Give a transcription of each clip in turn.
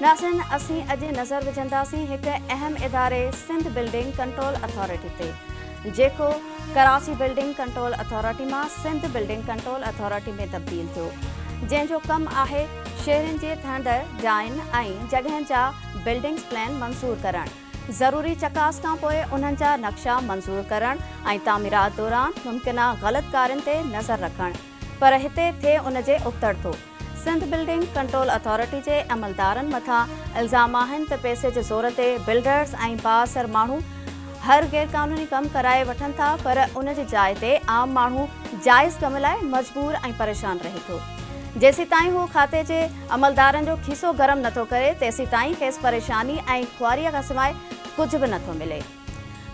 ناظرين اسين اڄ نظر وجهنداسين هڪ اهم اداري سنڌ بلڊنگ ڪنٽرول اٿارٽي تي، جيڪو ڪراچي بلڊنگ ڪنٽرول اٿارٽي مان سنڌ بلڊنگ ڪنٽرول اٿارٽي ۾ تبديل ٿيو، جنهن جو ڪم آهي شهرين جي ٺهندڙ جاين ۽ جڳهين جا بلڊنگز پلان منظور ڪرڻ، ضروري چڪاس کانپوء انهن جا نقشا منظور ڪرڻ ۽ تعميرات دوران ممڪنه غلط ڪارين تي نظر رکڻ. پر هتي ٿئي ان جي ابتڙ ٿو. سنڌ بلڊنگ ڪنٽرول اٿارٽي جي عملدارن مٿان الزام آهن ته پئسي جي زور تي بلڊرز ۽ بااثر ماڻهو هر غيرقانوني ڪم ڪرائي وٺن ٿا پر ان جي جاء تي عام ماڻهو جائز ڪم لاء مجبور ۽ پريشان رهي ٿو. جيسيتائين هو کاتي جي عملدارن جو کيسو گرم نٿو ڪري تيسيتائين کيس پريشاني ۽ خواريء کان سواء ڪجهه به نٿو ملي.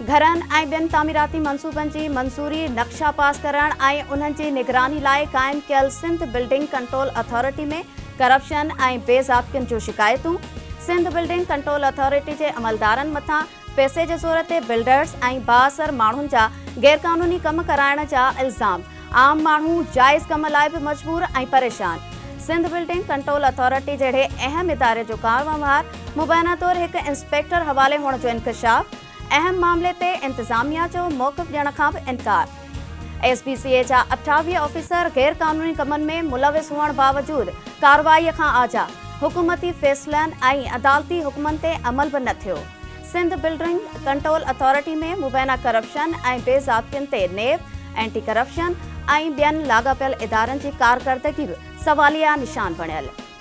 گهرن ۽ ٻين تعميراتي منصوبن جي منظوري، نقشا پاس ڪرڻ ۽ انهن جي نگراني لاء قائم ڪيل Sindh building control authority ۾ corruption ۽ بي ضابطگين جون شڪايتون، سنڌ بلڊنگ ڪنٽرول اٿارٽي جي عملدارن مٿان پئسي جي زور تي بلڊرز ۽ بااثر ماڻهن جا غيرقانوني ڪم ڪرائڻ جا الزام، عام ماڻهو جائز ڪم لاء به مجبور ۽ پريشان. سنڌ بلڊنگ ڪنٽرول اٿارٽي جهڙي اهم اداري جو ڪاروهنوار مبينا طور هڪ انسپيڪٽر حوالي هئڻ جو انڪشاف، اهم معاملي تي انتظاميا جو موقف ڏيڻ کان به انڪار. ايس بي سي اي جا 28 آفيسر غير قانوني ڪمن ۾ ملوث هئڻ باوجود ڪارروائي کان آجا، حڪومتي فيصلن ۽ عدالتي حڪمن تي عمل به نه ٿيو. سنڌ بلڊنگ ڪنٽرول اٿارٽي ۾ مبينا ڪرپشن ۽ بي ضابطين تي نيب، اينٽي ڪرپشن ۽ ٻين لاڳاپيل ادارن جي ڪارڪردگي به سواليه نشان بڻيل.